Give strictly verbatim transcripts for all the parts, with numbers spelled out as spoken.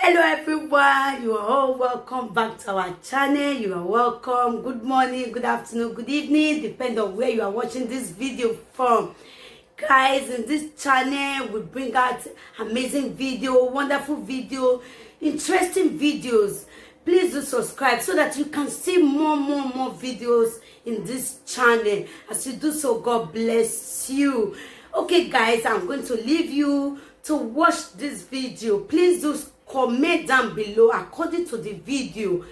Hello everyone, you are all welcome back to our channel. You are welcome. Good morning, good afternoon, good evening, depend on where you are watching this video from. Guys, in this channel we bring out amazing video, wonderful video, interesting videos. Please do subscribe so that you can see more, more, more videos in this channel. As you do so, God bless you. Okay guys, I'm going to leave you to watch this video. Please do comment down below according to the video.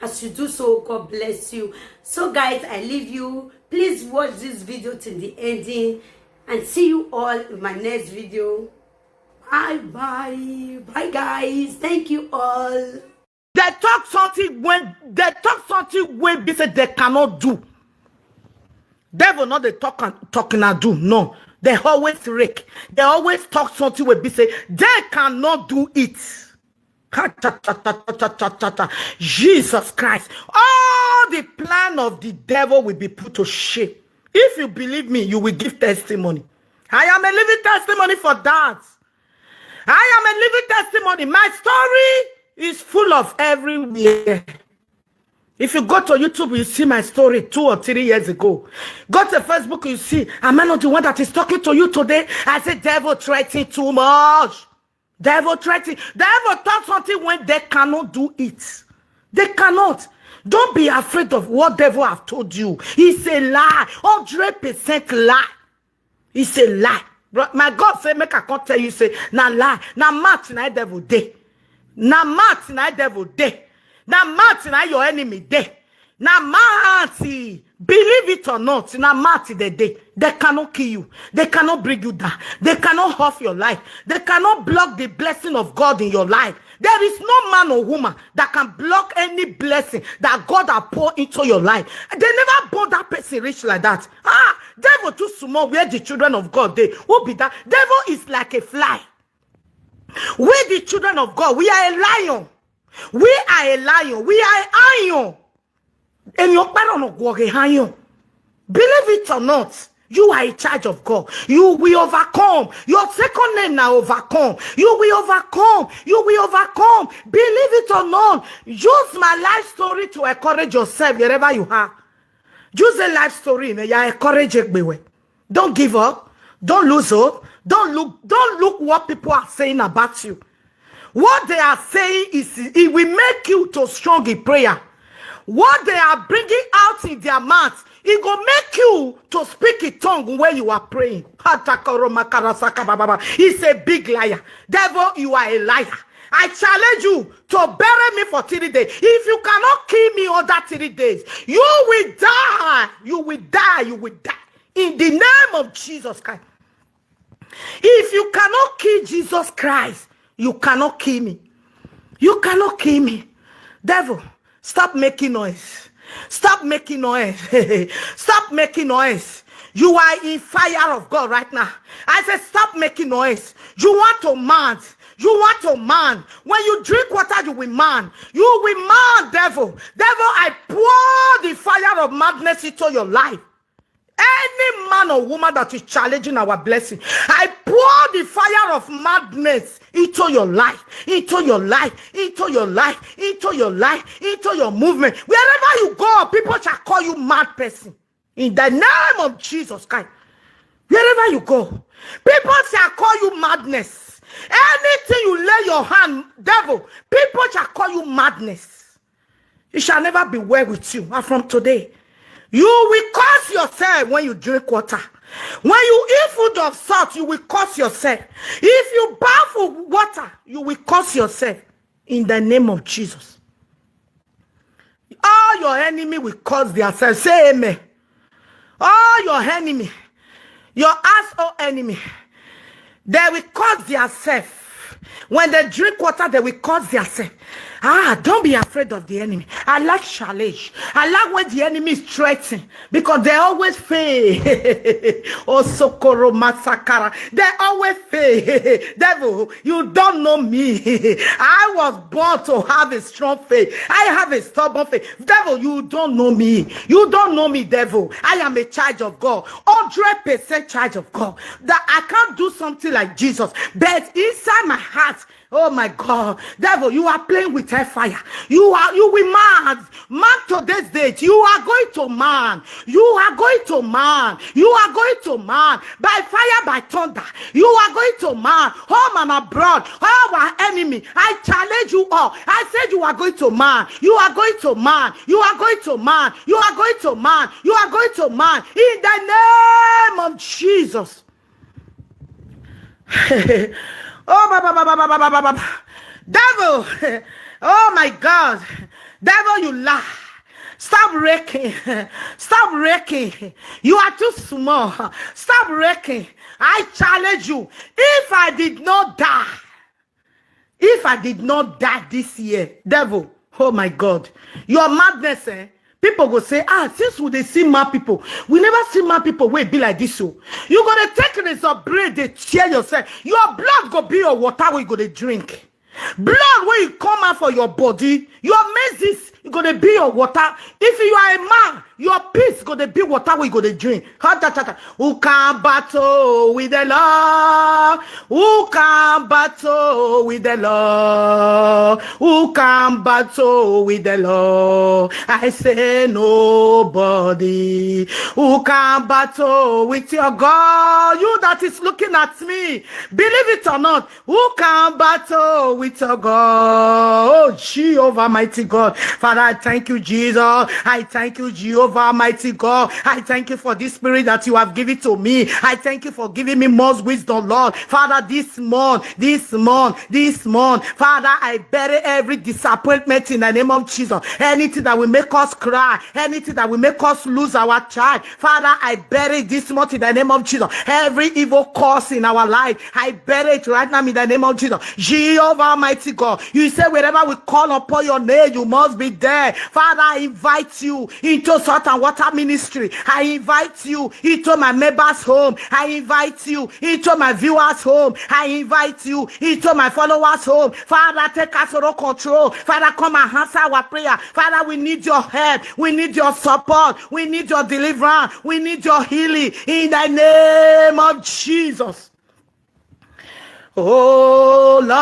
As you do so, God bless you. So guys, I leave you. Please watch this video till the ending, and see you all in my next video. Bye bye. Bye guys. Thank you all. They talk something when they talk something when they say they cannot do. Devil not the talk and talking and do. No, they always rake. They always talk something wey be say they cannot do it. Ha, cha, cha, cha. Jesus Christ. All the plan of the devil will be put to shame. If you believe me, you will give testimony. I am a living testimony for that. I am a living testimony. My story is full of everywhere. If you go to YouTube, you see my story two or three years ago. Go to Facebook, you see, am I not the one that is talking to you today? I say, devil threatening too much. Devil threatening. Devil talk something when they cannot do it. They cannot. Don't be afraid of what devil have told you. It's a lie. Hundred percent lie. It's a lie. Bro, my God say make I come tell you say na lie. Na mouth na devil dey. Na mouth na devil dey. Na mouth na your enemy dey. Na mouth, believe it or not, na mouth they dey. They cannot kill you. They cannot bring you down. They cannot off your life. They cannot block the blessing of God in your life. There is no man or woman that can block any blessing that God has poured into your life. They never born that person rich like that. Ah, devil too small where the children of God dey. Who be that? Devil is like a fly. We the children of God, we are a lion. We are a lion. We are an iron. And your parent no go get iron. Believe it or not, you are in charge of God. You will overcome. Your second name now overcome. You will overcome. You will overcome. Believe it or not, use my life story to encourage yourself wherever you are. Use a life story, man. You are encouraged. Don't give up. Don't lose hope. Don't look. Don't look what people are saying about you. What they are saying is it will make you to strong in prayer. What they are bringing out in their mouth, it go make you to speak in tongue when you are praying. It's a big liar. Devil, you are a liar. I challenge you to bury me for three days. If you cannot kill me under three days, you will die. You will die. You will die. In the name of Jesus Christ. If you cannot kill Jesus Christ, you cannot kill me. You cannot kill me. Devil, stop making noise. Stop making noise. Stop making noise. You are in fire of God right now. I say stop making noise. You want to mad. You want to man. When you drink water, you will man. You will man, devil. Devil, I pour the fire of madness into your life. Any man or woman that is challenging our blessing, I pour the fire of madness into your life, into your life, into your life, into your life, into your movement. Wherever you go, people shall call you mad person. In the name of Jesus Christ. Wherever you go, people shall call you madness. Anything you lay your hand, devil, people shall call you madness. It shall never be well with you. And from today, you will curse yourself when you drink water. When you eat food of salt, you will curse yourself. If you bath with water, you will curse yourself. In the name of Jesus. All your enemy will curse themselves. Say amen. All your enemy, your asshole enemy, they will curse themselves. When they drink water, they will curse themselves. Ah, don't be afraid of the enemy. I like challenge. I like when the enemy is threatened because they always fail. Osokoro masakara. They always fail. Devil, you don't know me. I was born to have a strong faith. I have a stubborn faith. Devil, you don't know me. You don't know me, devil. I am a child of God. Hundred percent child of God. That I can't do something like Jesus. But inside my heart, Oh my God, devil, you are playing with hellfire. You are, you will mad. Mark today's date. You are going to man. You are going to man. You are going to man. By fire, by thunder. You are going to man. Home and abroad. All our enemy. I challenge you all. I said you are going to man. You are going to man. You are going to man. You are going to man. You are going to man. In the name of Jesus. Oh, ba, ba, ba, ba, ba, ba, ba, ba, ba. Devil. Oh my God. Devil, you lie. Stop raking. Stop raking. You are too small. Stop raking. I challenge you. If I did not die, if I did not die this year, devil, oh my God, your madness, eh? People go say, ah, since we dey see mad people, we never see mad people wey be like this. So you gonna take result, brain, dey tear yourself. Your blood go be your water wey you go dey drink. Blood wey you come out for your body, your menses, e go dey be your water. If you are a man, your piss go dey be water wey you go dey drink. Ha, ta, ta, ta. Who can battle with the Lord? Who can battle with the Lord? Who can battle with the Lord? I say nobody. Who can battle with your God? You that is looking at me, believe it or not, who can battle with your God? Oh, Jehovah, mighty God. Father, I thank you, Jesus. I thank you, Jehovah, mighty God. I thank you for this spirit that you have given to me. I thank you for giving me more wisdom, Lord. Father, this month, this month, this month, Father, I bury every disappointment in the name of Jesus. Anything that will make us cry, anything that will make us lose our child, Father, I bury it this month in the name of Jesus. Every evil curse in our life, I bury it right now in the name of Jesus. Jehovah, mighty God, you say wherever we call upon your name, you must be there. Father, I invite you into Salt and Water Ministry. I invite you into my members' home. I invite you into my viewers' home. I invite you into my followers' home. Father, take us all control. Father, come and answer our prayer. Father, we need your help. We need your support. We need your deliverance. We need your healing in the name of Jesus. Oh Lord,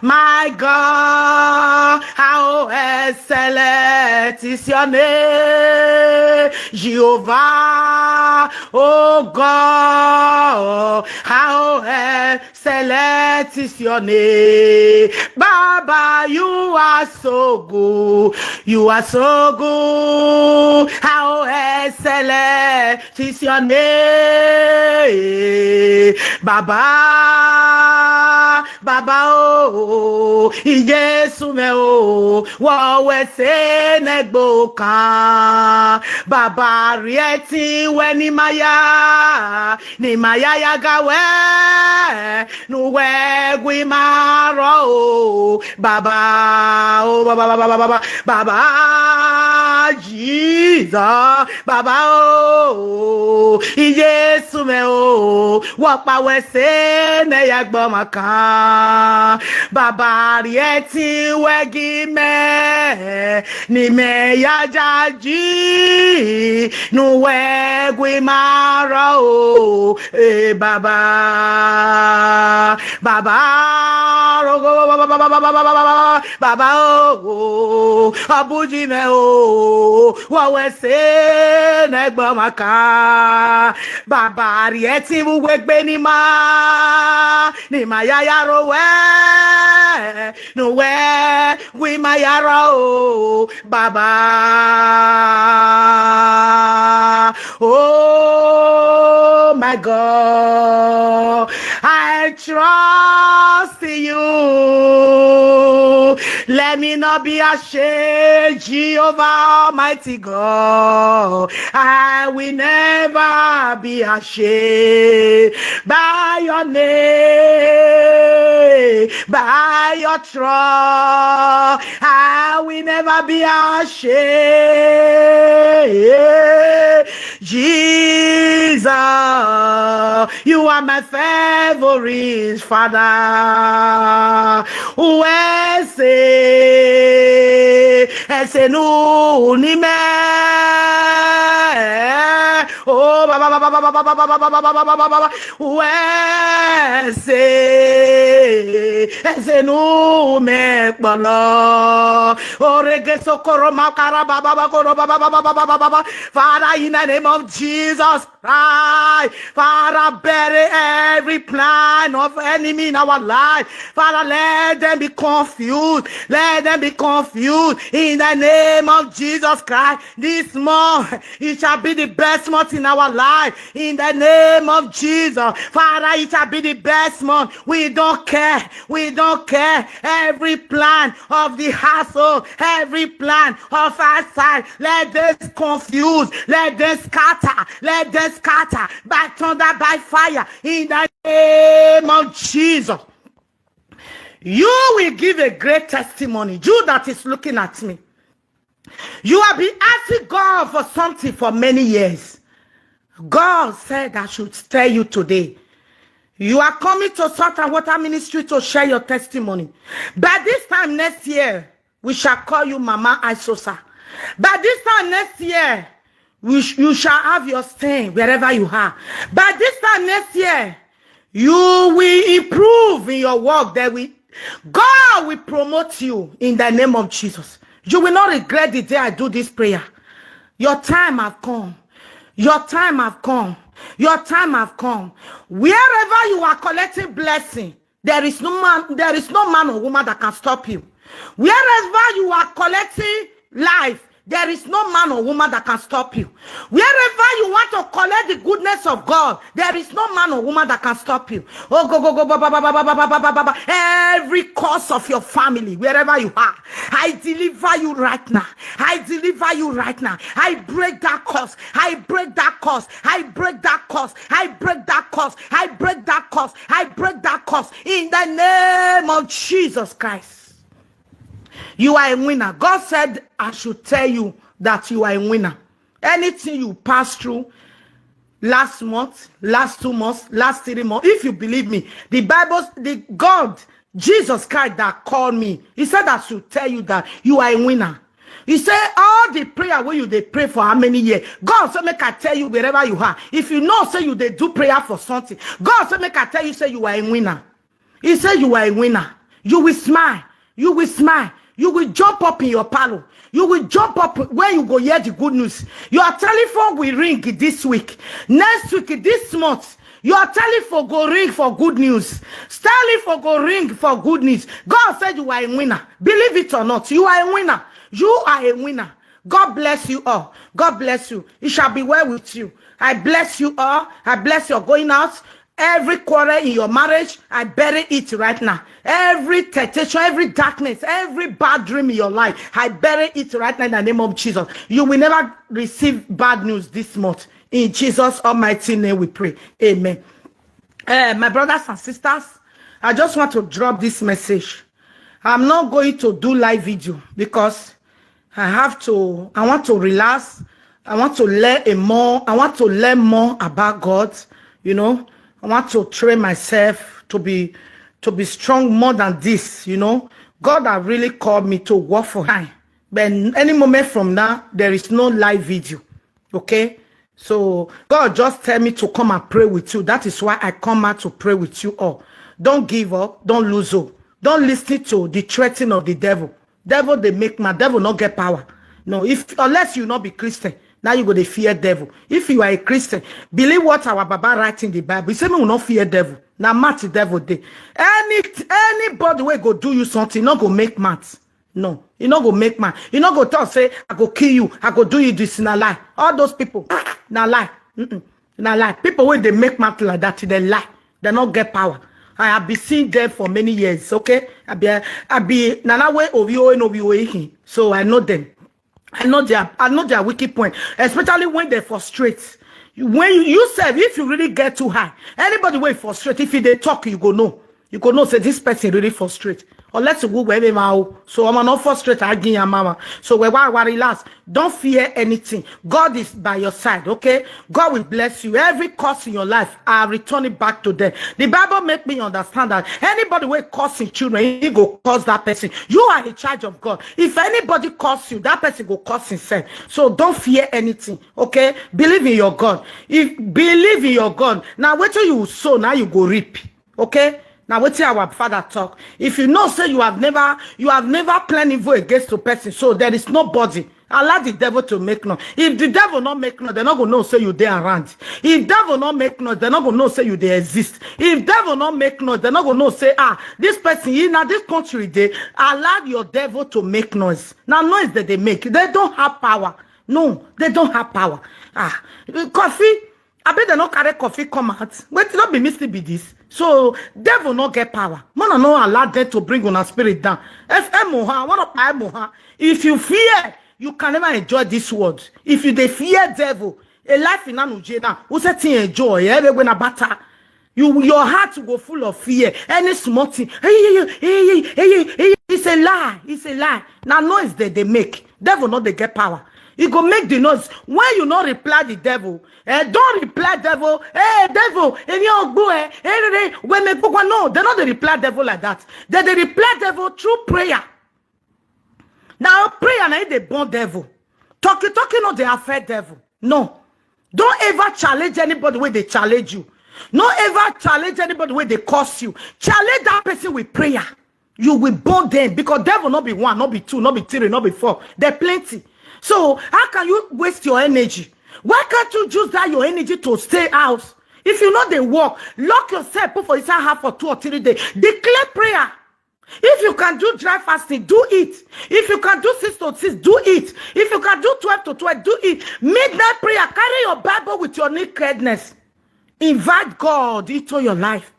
my God, how excellent is your name, Jehovah. Oh God, how excellent is your name. Baba, you are so good. You are so good. How excellent is your name. Baba, Baba, oh, Ijesu me, oh, wa we se negbo kan. Baba, rieti we ni maya, ni maya ya gawe, nu we gwi maro, oh, Baba, oh, Baba, Baba, Baba, Baba, Jesus, Baba, oh, Ijesu me, oh, wa pa we se ne ya gbo maka. Baba, rieti we gi me, ni me ya jaji, nu we gwi maro, oh, eh, Baba, Baba, rogo, Baba, Baba, Baba, Baba, Baba, Baba, oh, Abuji me, oh, wa we se ne gbo maka. Baba, rieti bu we gbe ni ma, ni ma ya ya ro we, nu we gwi ma ya ro, oh, Baba. Oh my God, I trust you. Let me not be ashamed, Jehovah Almighty God. I will never be ashamed by your name, by your trust. I will never be ashamed. Jesus, you are my favorite Father. Who else? Ese nu ni me. Oh, Baba, Baba, Wese, eze nume kpolo. Orege sokoro makara baba bakoro baba baba baba baba. Father, in the name of Jesus Christ, Father, bury every plan of enemy in our life. Father, let them be confused. Let them be confused in the name of Jesus Christ. This month, it shall be the best month in our life. In the name of Jesus, Father, it shall be the best month. We don't care. We don't care. Every plan of the household, every plan of our side, let them confuse, let them scatter, let them scatter by thunder, by fire. In the name of Jesus, you will give a great testimony. You that is looking at me, you have been asking God for something for many years. God said I should tell you today. You are coming to Salt and Water Ministry to share your testimony. By this time next year, we shall call you Mama Isosa. By this time next year, we sh- you shall have your stay wherever you are. By this time next year, you will improve in your work. That we, God will promote you in the name of Jesus. You will not regret the day I do this prayer. Your time have come. Your time have come. Your time have come. Wherever you are collecting blessing, there is no man, there is no man or woman that can stop you. Wherever you are collecting life, there is no man or woman that can stop you. Wherever you want to collect the goodness of God, there is no man or woman that can stop you. Oh, go, go, go, ba, ba, ba, ba, ba, ba, ba, ba, ba. Every curse of your family, wherever you are, I deliver you right now. I deliver you right now. I break that curse. I break that curse. I break that curse. I break that curse. I break that curse. I break that curse. In the name of Jesus Christ. You are a winner. God said I should tell you that you are a winner. Anything you pass through last month, last two months, last three months, if you believe me, the Bible, the God, Jesus Christ that called me, he said I should tell you that you are a winner. He said all the prayer where you they pray for how many years? God said make I tell you wherever you are. If you know say you they do prayer for something, God said make I tell you say you are a winner. He said you are a winner. You will smile. You will smile. You will jump up in your parlor. You will jump up when you go hear the good news. Your telephone will ring this week. Next week, this month, your telephone go ring for good news. Telephone go ring for good news. God said you are a winner. Believe it or not, you are a winner. You are a winner. God bless you all. God bless you. It shall be well with you. I bless you all. I bless your going out. Every quarrel in your marriage, I bury it right now. Every temptation, every darkness, every bad dream in your life, I bury it right now in the name of Jesus. You will never receive bad news this month. In Jesus' almighty name we pray. Amen. Eh, my brothers and sisters, I just want to drop this message. I'm not going to do live video because I have to, I want to relax. I want to learn a more, I want to learn more about God, you know. I want to train myself to be, to be strong more than this, you know. God have really called me to work for him. But any moment from now, there is no live video. Okay? So God just tell me to come and pray with you. That is why I come out to pray with you all. Don't give up. Don't lose hope. Don't listen to the threatening of the devil. Devil they make man. Devil not get power. No, if unless you not be Christian, now you go to fear devil. If you are a Christian, believe what our Baba write in the Bible. He say me will not fear devil. Now match the devil day. Any anybody will go do you something, not go make match. No, you not go make man. You not go talk say I go kill you. I go do you this in a lie. All those people, na lie. Mm-mm. Na lie. People when they make mouth like that, they lie. They not get power. I have been seeing them for many years. Okay, I be I be nana way of you and of you. So I know them. I know their I know their wicked point, especially when they frustrate. When you, you serve, if you really get too high, anybody will frustrate. If they talk, you go no. You go know say this person really frustrate. Unless you go where ma o. So I'm not frustrate again, mama. So we wa relax. Don't fear anything. God is by your side, okay? God will bless you. Every curse in your life, I return it back to them. The Bible make me understand that anybody wey curse in children, he go curse that person. You are in charge of God. If anybody curse you, that person go curse himself. So don't fear anything, okay? Believe in your God. If believe in your God, now wait till you sow, now you go reap, okay? Now wait till our father talk. If you know say you have never you have never planned evil against a person, so there is nobody. Allow the devil to make noise. If the devil not make noise, they're not gonna know say you there around. If devil not make noise, they're not gonna know say you they exist. If devil not make noise, they're not gonna know say, ah, this person in now this country they allow your devil to make noise. Now noise that they make, they don't have power. No, they don't have power. Ah, coffee. I bet they not carry coffee come out. Wait, not be misty be this. So devil not get power. Man, I no allow them to bring on a spirit down. F M O ha, what up, I M O ha? If you fear, you can never enjoy this world. If you dey fear devil, a life in Anujena, who said to enjoy, eh, when a batter. You, your heart go full of fear. Any small thing, hey, hey, hey, hey, hey, hey, hey, it's a lie. It's a lie. Now noise that they make. Devil not they get power. You go make the noise. When you not reply the devil, eh, don't reply devil. Hey, devil, any ogbu, eh, hey, hey, hey, when me go no, they not they reply devil like that. They they reply devil through prayer. Now prayer now they burn devil. Talking, talking, no, they affect devil. No. Don't ever challenge anybody where they challenge you. No ever challenge anybody where they curse you. Challenge that person with prayer. You will burn them because devil not be one, not be two, not be three, not be four. They're plenty. So how can you waste your energy? Why can't you use that your energy to stay out? If you know they work, lock yourself, put for inside half for two or three days. Declare prayer. If you can do dry fasting, do it. If you can do six to six, do it. If you can do twelve to twelve, do it. Midnight prayer, carry your Bible with your nakedness. Invite God into your life.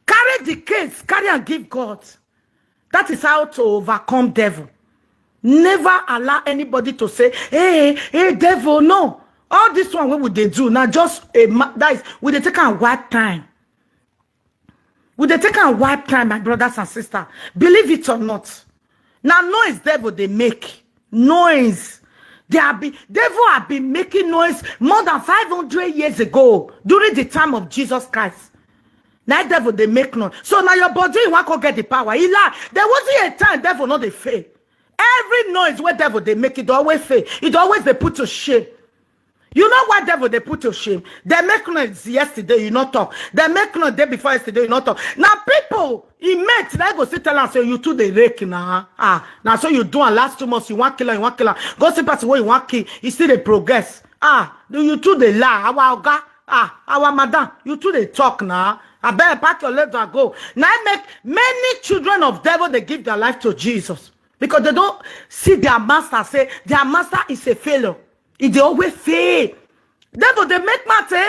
Carry the case, carry and give God. That is how to overcome devil. Never allow anybody to say, hey, hey, devil, no. All this one we would they do now just a that is we they take and wipe time. We they take and wipe time, my brothers and sisters. Believe it or not. Now noise devil they make. Noise. They have been devil have been making noise more than five hundred years ago during the time of Jesus Christ. Now devil they make noise. So now your body you want to get the power. He lie. There wasn't a time devil not they fail. Every noise where devil they make it always fail. It always they put to shame. You know why devil they put to shame? They make noise yesterday, you not talk. They make noise day before yesterday, you not talk. Now people, he met, they go sit tell us, so you too they rake now. Ah, now so you do and last two months, you want killer, you want killer. Go see person where you want kill, you see the progress. Ah, do you too they lie? Our oga, ah, our madam, you too they talk now. I better pack your legs and go. Now I make many children of devil they give their life to Jesus because they don't see their master say their master is a failure. If they always fail, devil they make matter.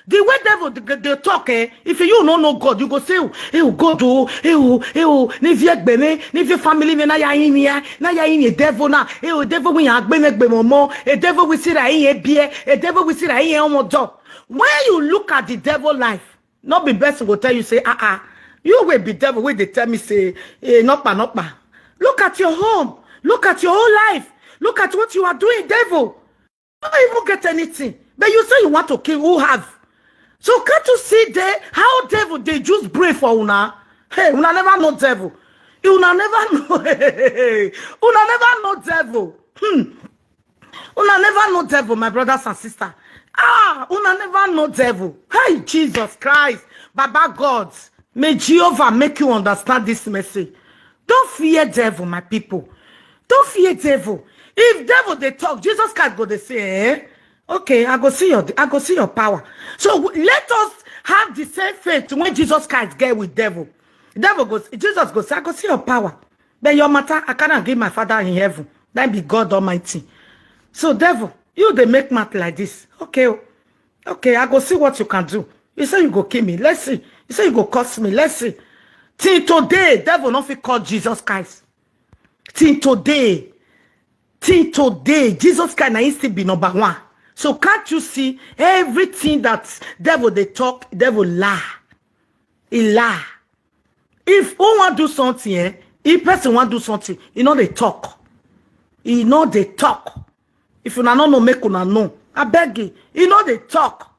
The way devil they, they talk, eh? If you no know God, you go say, hey, God, oh, hey, oh, hey, oh, ni vie gbeme, ni vie family me na ya ini ya, na ya ini devil na, hey, oh, devil we ya gbeme gbeme mo, a devil we see that in a beer, a devil we see that in a door. When you look at the devil life, not be best go tell you say, ah ah, you will be devil. Where they tell me say, eh, not pa not pa. Look at your home, look at your whole life, look at what you are doing, devil. You don't even get anything. But you say you want to kill who have. So can't you see there how devil they just pray for una? Hey, una never know devil. Una never know. Una never know devil. Hmm. Una never know devil, my brothers and sisters. Ah, una never know devil. Hey, Jesus Christ, Baba God, may Jehovah make you understand this message. Don't fear devil, my people. Don't fear devil. If devil they talk, Jesus Christ go they say, eh? Okay, I go see your I go see your power. So let us have the same faith when Jesus Christ get with devil. Devil goes, Jesus goes, I go see your power. But your matter, I cannot give my father in heaven. Then be God Almighty. So devil, you they make math like this. Okay, oh. Okay, I go see what you can do. You say you go kill me. Let's see. You say you go curse me. Let's see. Till today, devil not fit call Jesus Christ. Till today, till today, Jesus Christ na him still be number one. So can't you see everything that devil they talk, devil lie. He lie. If who wan do something, eh? If person wan do something, e no dey talk. E no dey talk. If una no know, make una know. Abeg, e no dey talk.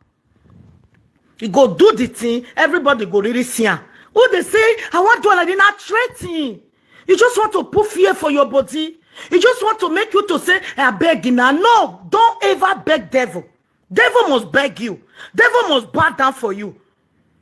E go do the thing, everybody go really see am. Who dey say, "I wan do am like this," na threatening. You just want to put fear for your body. You just want to make you to say, "I beg you now." No, don't ever beg devil. Devil must beg you. Devil must bow down for you.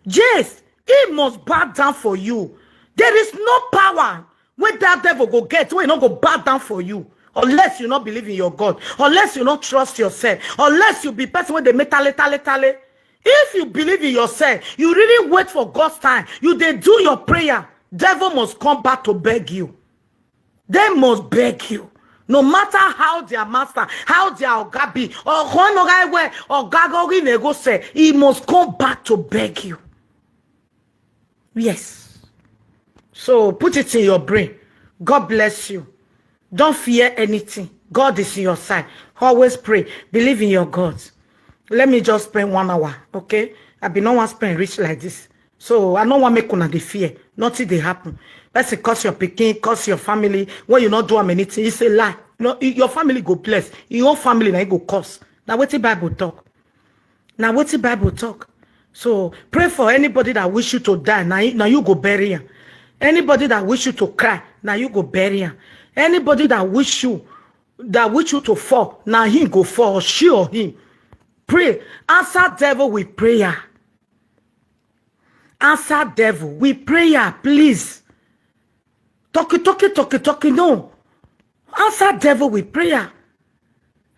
Yes, he must bow down for you. There is no power wey that devil go get wey no go bow down for you, unless you no believe in your God, unless you no trust yourself, unless you be person wey dey make tale, tale, tale. If you believe in yourself, you really wait for God's time, you dey do your prayer, devil must come back to beg you. They must beg you. No matter how their master, how their oga be, or oga go, he must come back to beg you. Yes. So put it in your brain. God bless you. Don't fear anything. God is in your side. Always pray. Believe in your God. Let me just spend one hour, okay? I be no wan spend rich like this. So I no wan make una dey fear. Nothing dey happen. Person curse your pikin, curse your family. When you no do am anything, it's a lie. No, y-, your family go bless. Your own family na e go curse. Na wetin Bible talk. Na wetin Bible talk. So pray for anybody that wish you to die. Na, na you go bury am. Anybody that wish you to cry, na you go bury am. Anybody that wish you, that wish you to fall, na him go fall, or she or him. Pray. Answer devil with prayer. Answer devil with prayer, please. Talking, talking, talking, talking. No. Answer devil with prayer.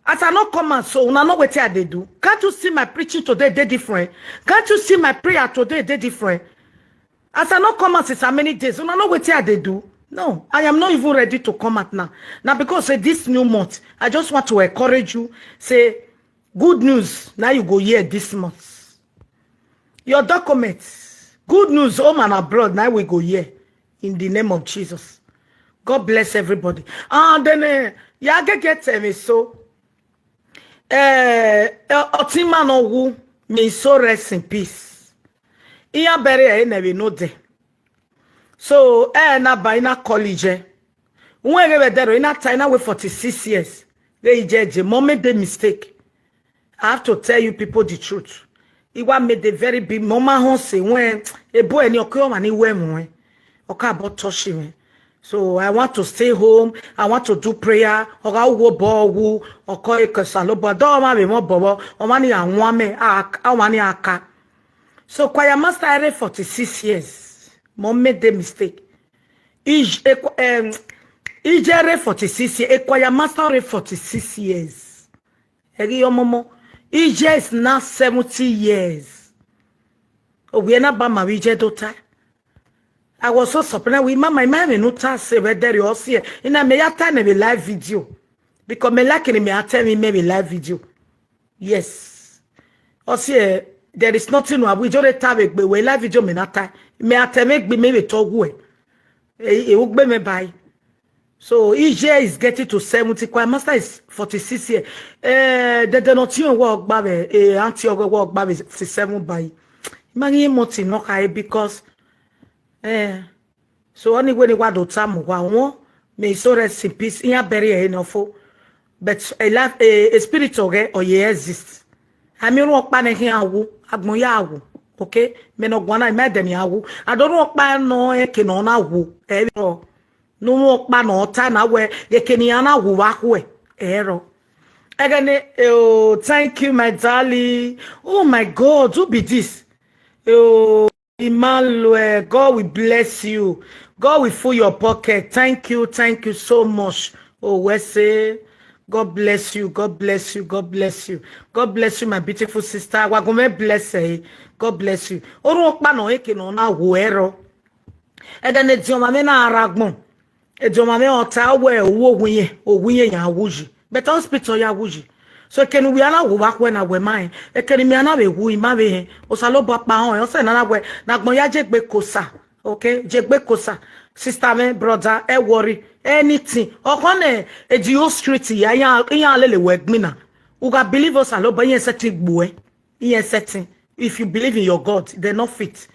As I no come out, so una know wetin I dey do. Can't you see my preaching today dey different? Can't you see my prayer today dey different? As I no come out since how many days, una know wetin I dey do. No, I am not even ready to come out now. Now because say this new month, I just want to encourage you. Say good news. Now you go hear this month. Your documents. Good news, home and abroad. Now we go hear in the name of Jesus. God bless everybody. And then, uh, yeah, I get, get me so. Uh, Otima no who me so rest in peace. Iya bere e never know there. So eh na ba ina college. When we there ina time na we forty-six years. They judge mom made the mistake. I have to tell you people the truth. Iwa made a very big mama hon say when a boy any oke o mani we mo. Oka about touch him. So I want to stay home. I want to do prayer. Oga wo bo wu oko e kesalo bo do ma be mo bobo. O mani anwa me a wani aka. So choir master ere forty-six years. Mom made the mistake. Ij e um, ijere forty-six years. A choir master re forty-six years. Eri omomo. Ije is now seventy years. Oh, we are not by my ije daughter. I was so surprised. We mama, my mama no ta se we there you see. In a me ya time me live video. Because me like me I tell me maybe live video. Yes. Osie, there is nothing wrong. We just have a we live video me not time. Me I tell me maybe talk we. E e ugbe me by. So E J is getting to seventy. Choir master is forty-six year. Eh, the the not you work babe. Eh, auntie work babe fifty-seven by. Imagine months no high because eh. So only when wa do tamu wa won. May so rest in peace. In a bury enough. But a life, a, a spirit oge or ye exist. I mean, what pan here awu, agbon ya awu. Okay, me no gwana me then ya awu. I don't know what pan no e ke no na wu. Eh, no. No what pan no ta na we ye ke ni ana wu wa we. Eh, ro. Again, eh, oh, thank you, my darling. Oh my God, who be this? Oh, Emmanuel, God will bless you. God will fill your pocket. Thank you, thank you so much. Oh, we say, God bless you, God bless you, God bless you. God bless you, my beautiful sister. Wa gome bless eh. God bless you. Orun opa no eke no na wo ero. Ega ne di oma me na aragbon. E di oma me ota we owo ogunye, ogunye ya wuji. But hospital ya wuji. So ekeni we ana wo ba kwe na we mai. Ekeni me ana we wu ima we he. Osalo ba pa hon, o se na na we. Na gbon ya je gbe kosa. Okay? Je gbe kosa. Sister me, brother, e worry. Anything. Okone, e di o street ya, ya, ya lele we gbina. Uga believe Osalo ba yen setting gbo e. Yen setting. If you believe in your God, they no fit.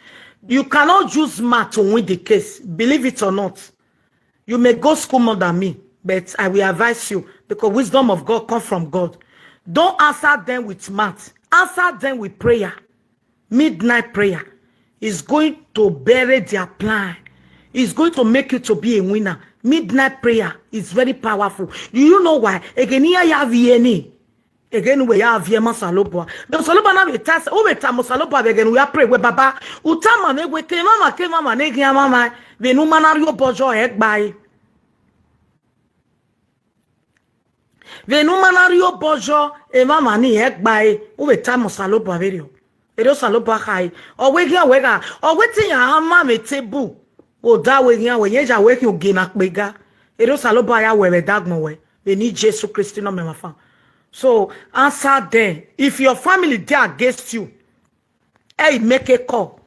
You cannot use math to win the case. Believe it or not, you may go school more than me, but I will advise you, because wisdom of God come from God. Don't answer them with math. Answer them with prayer. Midnight prayer is going to bury their plan. It's going to make you to be a winner. Midnight prayer is very powerful. Do you know why? Again, here you have any. Again, we have here Masalobwa. The Saloba now we test. Who we tell Masalobwa again? We are pray with Baba. Utama ne we ke mama ke mama ne ke mama. Venu manario bojo ek bai. Venu manario bojo e mama ni ek bai. Who we tell Masalobwa video? Ero Saloba kai. O we here we ga. O we tin ya ama me tebu. O da we here we ye ja we ki ogena pega. Ero Saloba ya we we dagmo we. We need Jesus Christ no me mafa. So answer them. If your family dey against you, hey, make a call.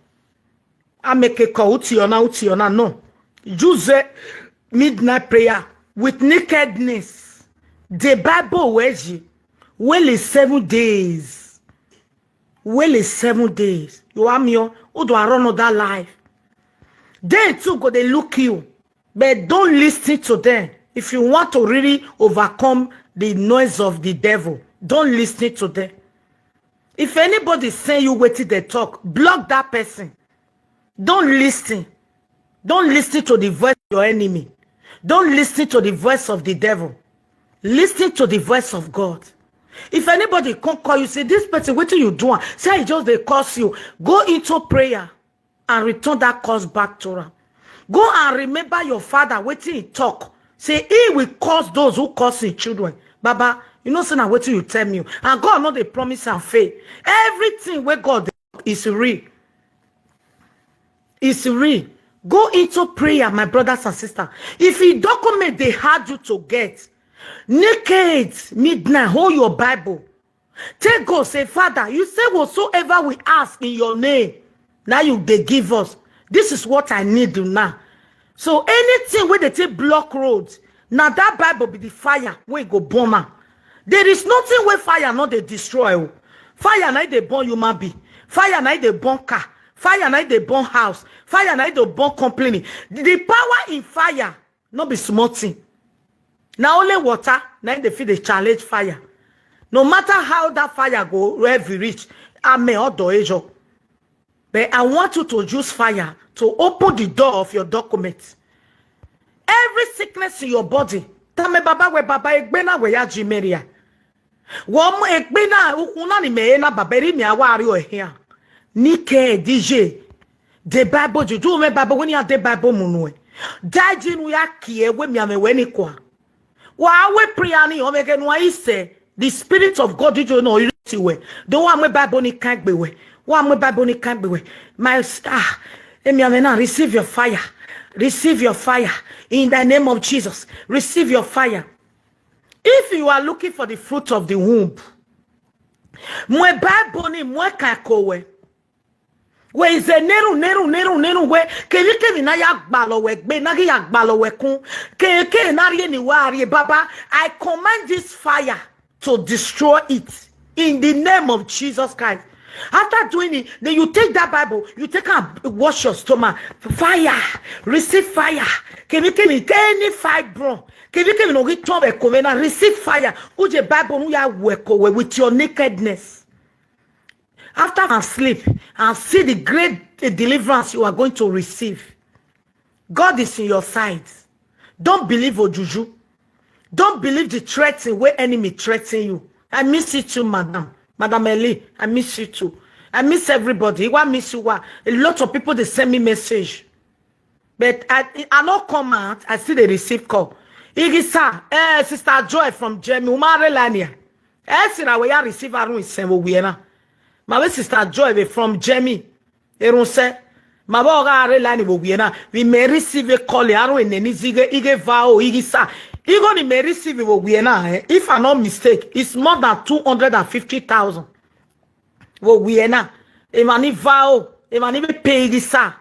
I make a call. Utiona, utiona, no. Use midnight prayer with nakedness. The Bible weji. Well is seven days. Well is seven days. You are me. Who do I run on that life? They too go they look you, but don't listen to them. If you want to really overcome the noise of the devil, don't listen to them. If anybody say you waited they talk, block that person. Don't listen. Don't listen to the voice of your enemy. Don't listen to the voice of the devil. Listen to the voice of God. If anybody come call you, say this person, what do you do? Say he just they curse you. Go into prayer and return that curse back to her. Go and remember your father, what he talk. Say he will curse those who curse his children. Baba, you know, say na what you tell me. And God not the promise and faith. Everything where God is real. Is real. Go into prayer, my brothers and sisters. If the document they had you to get, naked, midnight, hold your Bible. Take God, say, Father, you say whatsoever we ask in your name, now you they give us. This is what I need you now. So anything where they take block roads, now that Bible be the fire where go burn am. There is nothing where fire not they destroy. Oh. Fire na they burn human being. Fire na they burn car. Fire na they burn house. Fire na they burn company. The power in fire not be small thing. Now only water na they feel the challenge fire. No matter how that fire go wherever reach, amen or do ejo. But I want you to use fire to open the door of your document. Every sickness in your body, tame baba we baba egbena we ya jimeria. Wo mu egbena ukuna ni me na baba ri mi awari o here. Nike D J. The Bible juju me baba when you the Bible munue. Daji nu ya kie we mi ame we ni kwa. Wa we prayer ni omege nu ise. The Spirit of God did you know you see we. The one we Bible ni kagbe we. One we Bible ni kagbe we. My s- ah, emi ame na receive your fire. Receive your fire in the name of Jesus. Receive your fire. If you are looking for the fruit of the womb, mwe Bible ni mwe kakowe. We is a neru neru neru neru we. Kemi kemi na ya gbalo we gbe na ya gbalo we kun. Ke ke na rie ni wa rie baba. I command this fire to destroy it in the name of Jesus Christ. After doing it, then you take that Bible, you take and wash your stomach. Fire, receive fire. Kemi kemi any fibro. Kemi kemi no get trouble. Receive fire. Uje Bible no ya work with your nakedness. After and sleep and see the great deliverance you are going to receive. God is in your side. Don't believe ojuju. Don't believe the threatening where enemy threaten you. I miss you too, madam. Madam Eli, I miss you too. I miss everybody. Why miss you? Why? A lot of people they send me message. But I I not come out. I still they receive call. Igisa, eh, Sister Joy from Jamie, Umare Lania. Eh, Sina we ya receive arun isen wo we na. My way Sister Joy we from Jamie. Erun se. My boy ga re lani wo we na. We may receive a call arun in any zige ige vao igisa. Even the may receive wo we na. Eh? If I'm not mistake, it's more than two hundred and fifty thousand. Wo we na. Emani vao. Emani be pay igisa.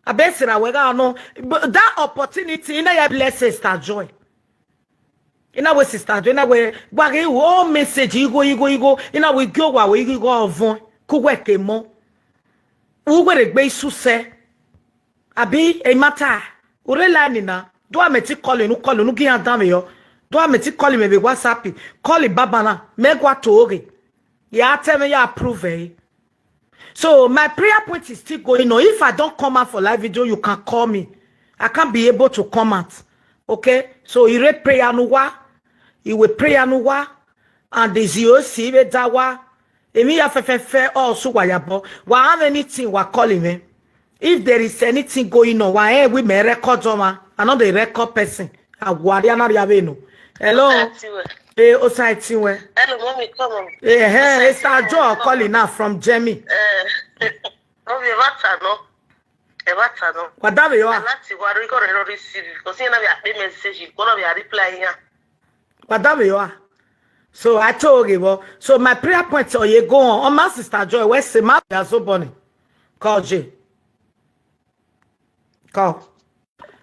Abesira we ga no. But that opportunity in a bless Sister Joy. In a way, Sister Joy, in a way, wage all message, you go, you go, you go, in a way, go, wa, we go, ovon, kuwe kemo. Uwe regbe isuse. Abi e matter. Ure la ni na. Do a meti call inu call inu gi adam yo. Do a meti call me be WhatsApp. Call baba na. Me gwa to oge. Ya tell me ya approve eh. So my prayer point is still going on. If I don't come out for live video, you can call me. I can't be able to come out. Okay? So he read prayer nuwa. He will prayer nuwa. And the zio si ve dawa. Emi ya fe fe fe o su wa ya bo. Wa have anything wa call him eh. If there is anything going on, wa eh we may record on ma. I know the record person. Awari anari avenu. Hello. Atiwe. Eh, Osa Atiwe. Hello, mommy, come on. Eh, hey, Osa it's our Atiwe, Joe come calling on. Now from Jamie. Eh, no be matter no. E matter no. What that you are? Láti wá rí kọ̀rọ̀ lórí C V because you know we are pay message, you know we are reply here. What that you are? So I told you, well, so my prayer point, oh, you go on. Oh, my sister Joy, where's the map? That's so bunny. Call J. Call.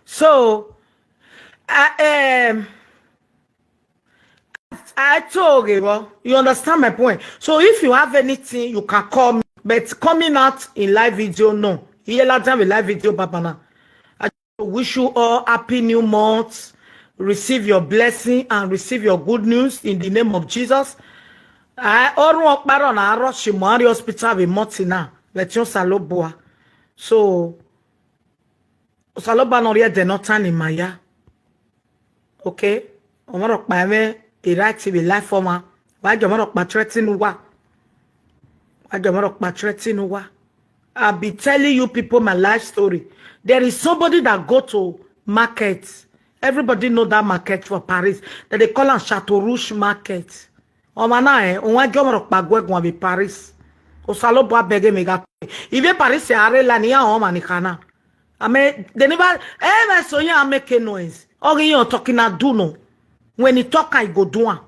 So, I um, I told you, well, you understand my point. So if you have anything, you can call me. But coming out in live video, no. Here, last time in live video, Baba na. I wish you all happy new month. Receive your blessing and receive your good news in the name of Jesus. I Orun Okparo na Aro Shimari Hospital with Monty now. Let you salobua. So Osaloba no rie de no tan in my ya. Okay? Omaro pa me a right to be life for ma. Why do Omaro pa threaten wa? Why do Omaro pa threaten wa? I'll be telling you people my life story. There is somebody that go to market. Everybody know that market for Paris. That they call am Chateau Rouge Market. Oma na eh, onwa gi Omaro pa gwe gwa be Paris. Osaloba bege me ga. Ibe Paris are la ni ya oma ni kana. I mean, they never ever so ya make a noise. Ogi you talking I do no. When he talk, I go do am.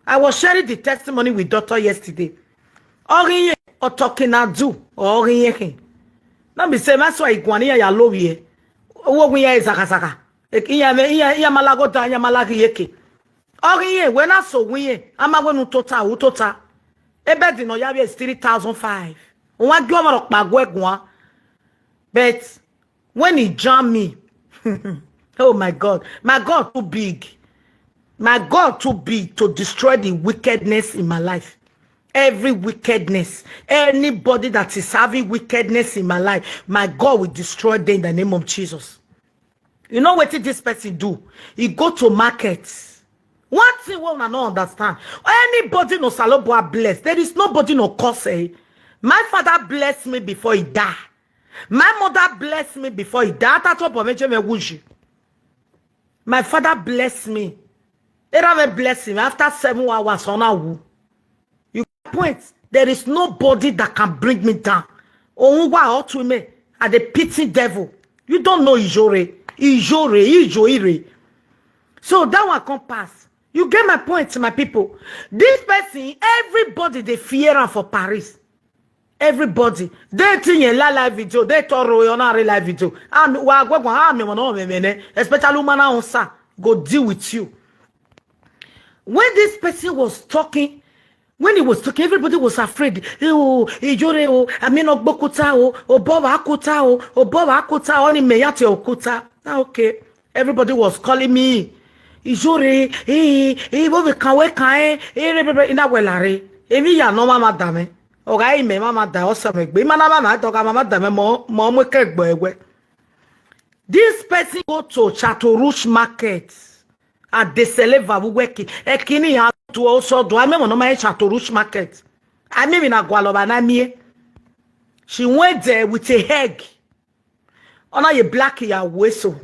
I was sharing the testimony with doctor yesterday. Ogi you talking I do. Ogi you. Not be say that's why Iguani ya low here. Owo ya is akasaka. Iya me iya iya malago da iya malagi yeke. Ogi ye when I so we ama wenu tota u tota. Ebe di no ya be is three thousand five. Onwa gi Omaro pa gwe gwa. But when he jam me, oh my God, my God too big. My God too big to destroy the wickedness in my life. Every wickedness, anybody that is having wickedness in my life, my God will destroy them in the name of Jesus. You know what this person do? He go to market. One thing we una no understand. Anybody no Osaloba bless. There is nobody no curse. Eh? My father blessed me before he died. My mother blessed me before he died. Ata to bo meje me wuji. My father blessed me. Era me bless him after seven hours on a woo. You point. There is nobody that can bring me down. Ohun wa otu me at the pity devil. You don't know Ijore. Ijore, Ijoire. So that one come pass. You get my point, my people. This person, everybody they fear am for Paris. Everybody. They think you la live video. They toro you na live video. And wa gwa gwa ha me mo no me me ne. Especially woman na onsa go deal with you. When this person was talking, when he was talking, everybody was afraid. Eh, oh, Ijore, oh, I mean, Ogbokuta, oh, Obowa Akuta, oh, Obowa Akuta, oni meyate Okuta. Ah, okay. Everybody was calling me. Ijore, eh, eh, what we can we can, eh, eh, re, re, re, ina welare. Emi ya no mama dame. Oga ime mama da osa me gbe. Mana mama doga mama dame mo, mo mo ke gbo ewe. This person go to Chateau Rouge Market. Adeseleva wuweki. Ekini ya tu oso do. I mean, no my Chateau Rouge Market. I mean, in Agualoba na mie. She went there with a egg. Ona ye black ya weso.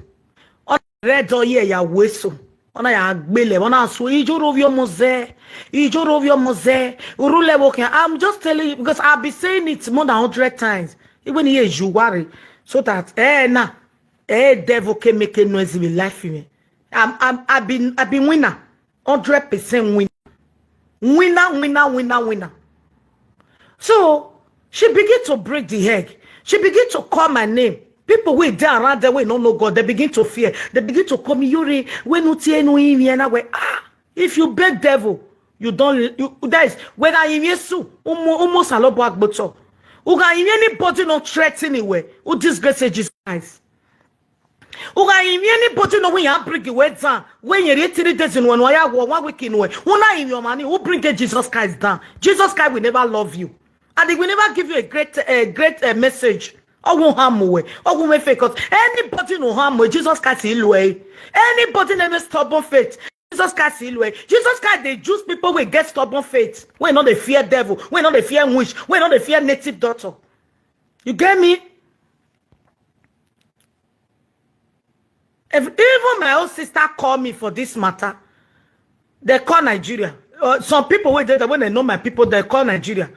Ona red or ye ya weso. Ona ya gbele. Ona so Ijoro vio moze. Ijoro vio moze. Urule woke. I'm just telling you because I've been saying it more than hundred times. Even here, you worry. So that, eh, na, eh, devil can make a noise in life for me. I'm, I'm, I've been, I've been winner. Hundred percent winner. Winner, winner, winner, winner. So, she begin to break the egg. She begin to call my name. People wey dey around there wey no know God, they begin to fear. They begin to call me, "Yuri, when you tie no in here now, ah, if you beg devil, you don't, you, that is, whether in Yesu, umo, umo salobo agboto." Uga, if anybody no threaten you, who disgrace Jesus Christ? Uga, if anybody no when you bring you down, when you reach three days in one, why you one week in one, who not in your money, who bring Jesus Christ down? Jesus Christ will never love you, and he will never give you a great, a great uh, message. Or won't harm you, or won't make fake. Anybody no harm you, Jesus Christ heal you. Anybody never stubborn faith, Jesus Christ heal you. Jesus Christ, they choose people who get stubborn faith, when not they fear devil, when not they fear witch, when not they fear native daughter. You get me? If even my own sister call me for this matter, they call Nigeria. Uh, some people wey dey there, when they know my people, they call Nigeria.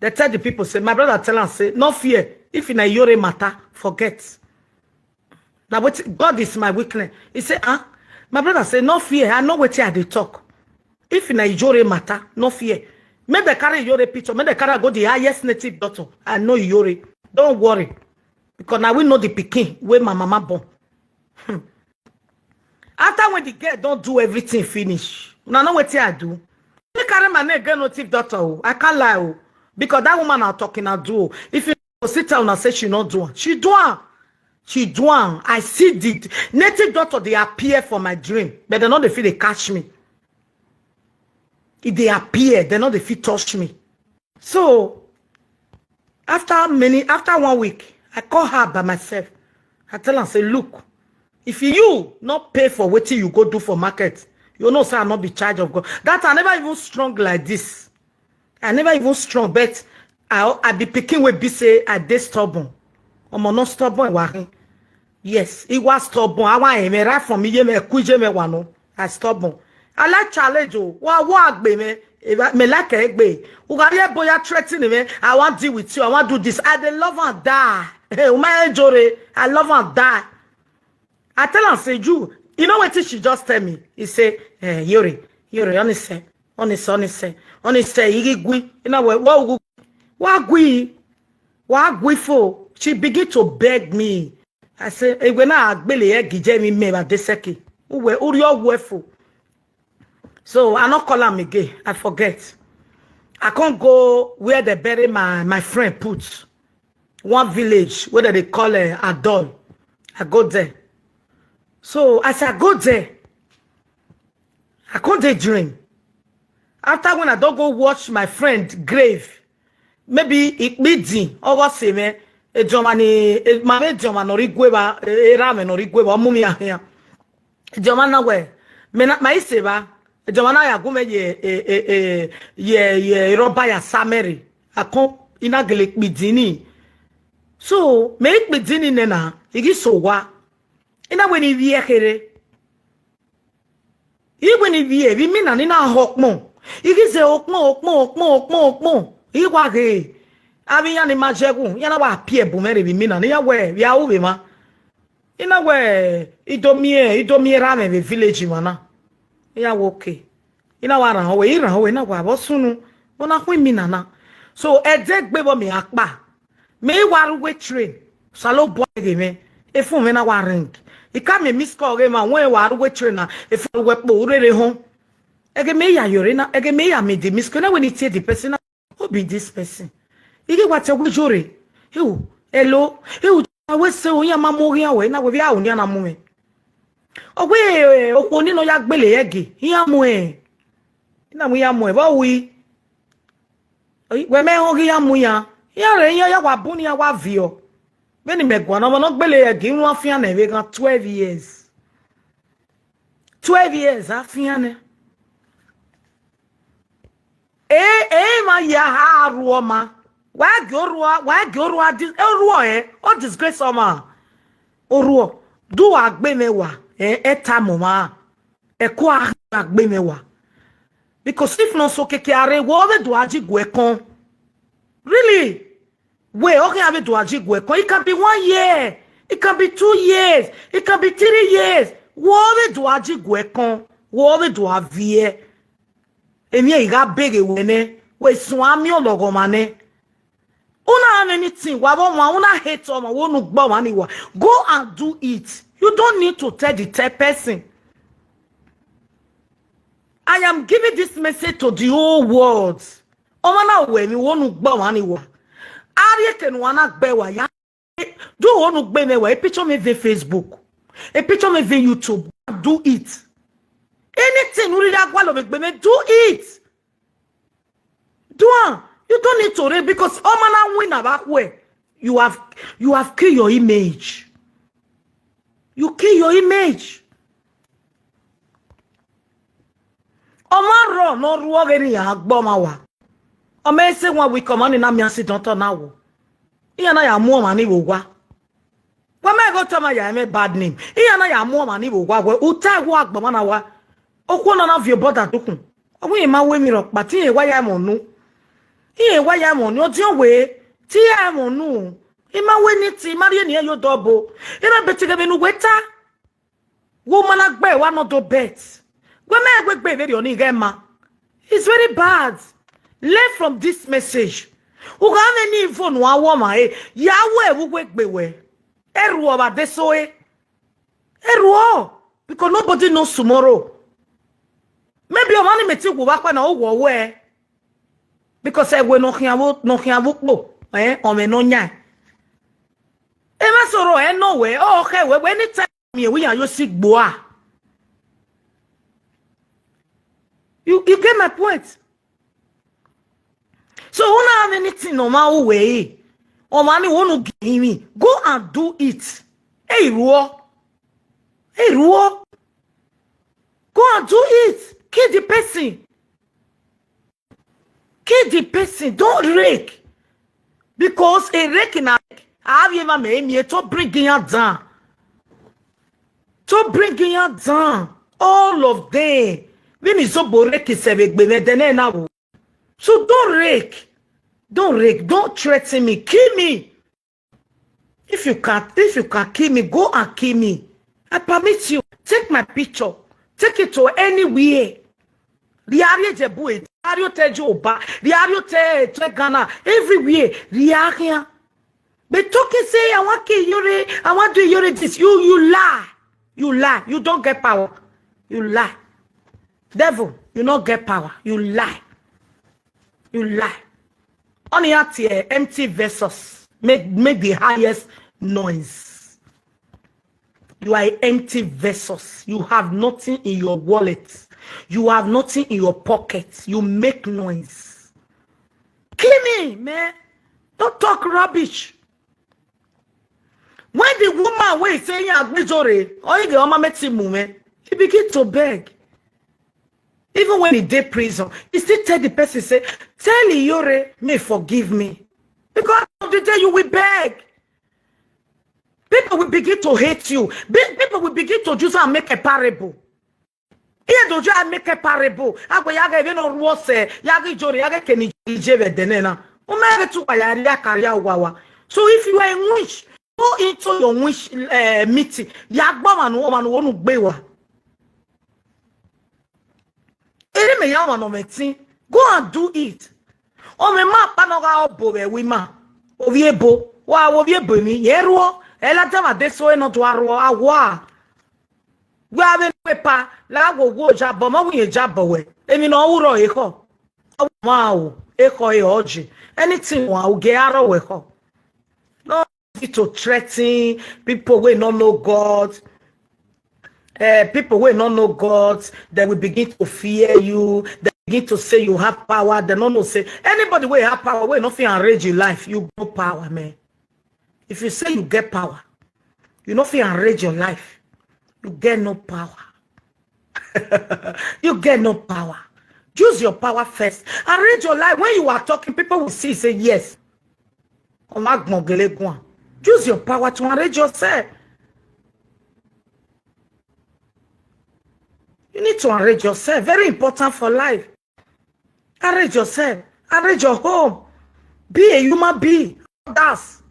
They tell the people, say, my brother tell am say, no fear. If in a Yore matter, forget. Now what, God is my weakness. He say, ah, my brother say, no fear. I know what I dey talk. If in a Yore matter, no fear. Make the carry Yore picture. Make the carry go the highest native daughter. I know Yore. Don't worry. Because now we know the pikin where my mama born. Hmm. After when the girl don't do everything finish, now know what I do. They carry my name get native daughter. Oh. I can't lie. Oh. Because that woman are talking, I do. Oh. If you sit down and say she not do am, she do am. She do am. I see the native daughter. They appear for my dream, but they know they feel they catch me. If they appear, they know they feel touch me. So after many, after one week, I call her by myself. I tell her, say, look, if you not pay for what you go do for market, you know, say I not be charge of God. That I never even strong like this. I never even strong, but I I be picking with be say I dey stubborn. I'm not stubborn. Wahin. Yes, he was stubborn. I want him right from me, me kuje me wano. I stubborn. I like challenge. Oh, what what be me? If I me like a be. Ugaye boya threatening me. I want deal with you. I want do this. I dey love and die. Hey, my Jore, I love and die. I tell her, say, you, you know what she just tell me? He say, eh, Yuri, Yuri, honest, honest, honest, honest, Igigui, you know what, what, what, what, what, for? She begin to beg me. I say, hey, when I gbele e gije mi me ba deseki. Uwe, uri owo efo. So I not call am again. I forget. I can't go where they bury my, my friend put. One village where they call uh, Adol. I go there. So as I go there, I can't dey dream. After when I don't go watch my friend grave, maybe it be din or what say me, a Germany, my German or Igueva, a ramen or Igueva, mummy here. Jomana we. Me na, my seva. Jomana ya gume ye, ye, ye, ye, roba ya sameri. Ako, ina gele kpidini. So, me kpidini nena, igi so wa. Ina weni vi ekere. Iweni vi e, vi mina ni na hokmo. Igi ze okmo, okmo, okmo, okmo, okmo. Iwa ge. Abi ya ni majegu, ya na wa pie bumere vi mina, ni ya we, vi a uve ma. Ina we idomie, idomie rame ve village mana. Iya woke. Ina wa ran we, iran we na wa bo sunu. Bona kwi mi nana. So e de gbe bo mi apa. Me wa ru we train. Salo bo ge me. E fun me na wa ring. I ka me miss call ge ma we wa ru we train na. E fun we po urere hon. Ege me ya yore na, ege me ya me di miss call na we ni tie di person na. Who be this person? Igi wa te wujore. Ewu, hello. Ewu, awe se o ya ma mo ri awe na we bi a o ni ana mo me. Owe, o ko ni no ya gbele ege. Ya mo e. Ina mo ya mo e. Ba wi. We me ho ri ya mo ya. Ya re ya ya wa bu ni ya wa vi o. Be ni me gwa no mo no gbele ege. Nwa fi ane we gan twelve years. Twelve years a fi ane. E, e ma ya ha ruo ma. Wa gi oruo, wa gi oruo dis, oruo e, o disgrace o ma. Oruo. Du agbe me wa, e, e ta mo ma. E ko agbe me wa. Because if no so keke are wo ve du aji gu e kon. Really? We, okay, ave do aji gu e kon. It can be one year. It can be two years. It can be three years. Wo ave do aji gu e kon. Wo ave do avie. Emi e ga bege we ne. We sun ami ologo ma ne. Una have anything. Wa bo ma, una hate o ma, wo nu gbo ma ni wa. Go and do it. You don't need to tell the third person. I am giving this message to the whole world. Oma na we mi wo nu gbo ma ni wa. Ari eke nu ana gbe wa ya. Do onu gbe me wa. E picture me ve Facebook. E picture me ve YouTube. Do it. Anything uri da gwa lo me gbe me, do it. Do am. You don't need to read because all man win about where you have, you have killed your image. You kill your image. Ọmọ rọ no ruo gere ya agbo ma wa. Ọmọ ese nwa wi kọmọ ni na mi asi don tọ na wo. Iya na ya mu ọmọ ni wo wa. Wa me go tọ ma ya me bad name. Iya na ya mu ọmọ ni wo wa we. Uta wo agbo ma na wa. Okwo na na vio boda dukun. Ogun ye ma we mi ro pa ti ye wa ya mo nu. Iye wa ya mo nu. Odi owe. Ti ya mo nu. I ma we ni ti ma ri ni yo dobo. I ma beti ga benu weta. Woman agbe wa no do bet. Gwe me gwe gbe very oni ge ma. It's very bad. Learn from this message. Uga me ni phone wa wo ma e. Ya we wu gbe gbe we. Eru oba de so e. Eru o. Because nobody knows tomorrow. Maybe o mani meti wo wa pa na o wo we. Because e we no khian wo, no khian wo po. Eh, o me no nya. E ma soro e no we. O ke we we ni time mi e we ya yo si gbo a. You, you get my point? So when I have anything on my way, or money won't give me, go and do it. Hey, Ruo. Hey, Ruo. Go and do it. Kill the person. Kill the person. Don't rake. Because a rake in a, I have ever made me to bring him down. To bring him down. All of them. When is so borek is a big baby, then now. So don't rake. Don't rake. Don't threaten me. Kill me. If you can, if you can kill me, go and kill me. I permit you. Take my picture. Take it to anywhere. Riario Jebu, Riario Tejoba, Riario Te, Te Ghana, everywhere. Riaria. Be talking say, "I want kill Yore, I want do Yore this." You, you lie. You lie. You don't get power. You lie. Devil, you not get power. You lie. You lie. Only at here, empty vessels make, make the highest noise. You are an empty vessels. You have nothing in your wallet. You have nothing in your pocket. You make noise. Kill me, man. Don't talk rubbish. When the woman wey say ya gbejore, or you get mama meti mume, he begin to beg. Even when he dey prison, he still tell the person say, "Tell Iyore, may forgive me." Because of the day you will beg. People will begin to hate you. Be- people will begin to use and make a parable. Here do you make a parable? Agwe yaga even no ruose, yaga ijore, yaga keni ijebe denena. Umere tu kwa yari ya kari ya uwawa. So if you are in witch, go into your witch, eh, meeting. Ya gba manu, o manu onu gbe wa. Ere me ya wa no meeting. Go and do it. O me ma pa no ga obo be wi ma. Ovi ebo. Wa ovi ebo mi. Ye ruo. E la jama de so e no to aruo. Awa. We have a paper. La go go jabo. Ma wi jabo we. Emi no uro e ko. Ma o. E ko e oji. Anything wa o ge aro we ko. No need to threaten people wey no know God. Eh, people wey no know God, they will begin to fear you. They begin to say you have power. They no know say anybody wey have power, wey no fit arrange your life, you no power, man. If you say you get power, you no fit arrange your life. You get no power. You get no power. Use your power first. Arrange your life. When you are talking, people will see, say yes. Omagbon gele gwan. Use your power to arrange yourself. You need to arrange yourself. Very important for life. Arrange yourself. Arrange your home. Be a human being. That's,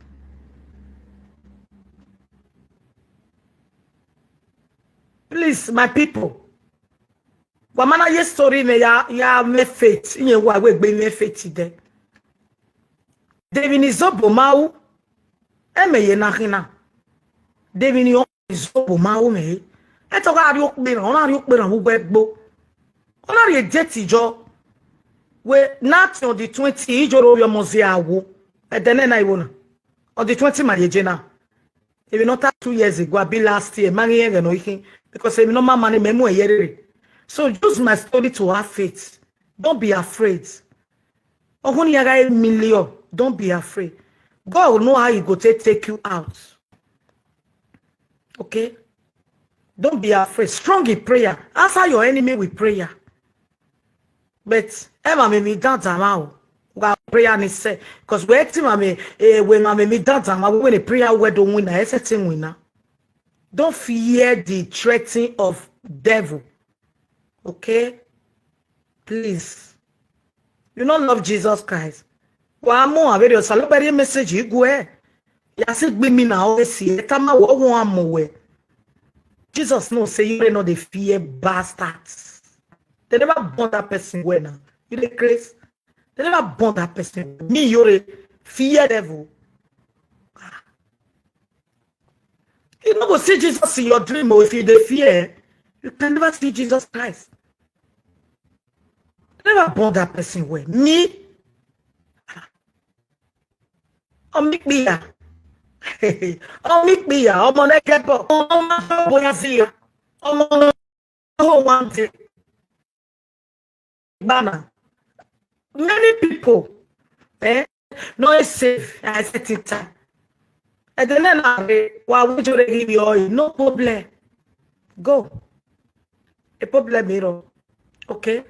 please, my people. Wamana ye story me ya, ya me faith. Inye wa we gbe me faith de. Devini zobo mau. Eme ye na hina. Devini o zobo mau me. E to ga ri o pe ran, o na ri o pe ran wu gbe gbo. O na ri e je ti jo. We na ti on the twenty, ijo ro yo mo ze awo. But then I wanna. On the twenty my agenda. If you not two years ago, I be last year, money ain't no ikin. Because if you know my money, memo a year. So use my story to have faith. Don't be afraid. Ohun yaga a million. Don't be afraid. God will know how he go take take you out. Okay? Don't be afraid. Strong in prayer. Answer your enemy with prayer. But Emma made me down down. Well, prayer ni say, because we team me, eh, when I made me down down, when a prayer we don't win, I said thing winner. Don't fear the threatening of devil. Okay? Please. You don't love Jesus Christ. Wa mo a very salobere message igwe. Ya si gbe mi na o si e ta ma wo won amowe. Jesus know say you no dey fear bastards. They never born that person well now. You dey craze. They never born that person. Me you dey fear devil. You no go see Jesus in your dream, or if you dey fear, you can never see Jesus Christ. They never born that person well. Me, Omikpiya. Omikpiya, ọmọ nẹgẹbọ, ọmọ bóyá sí ya, ọmọ náà one day. Bana. Many people, eh, no is safe. I said it time. And then I, why would you give you all? No problem. Go. A problem, you know. Okay?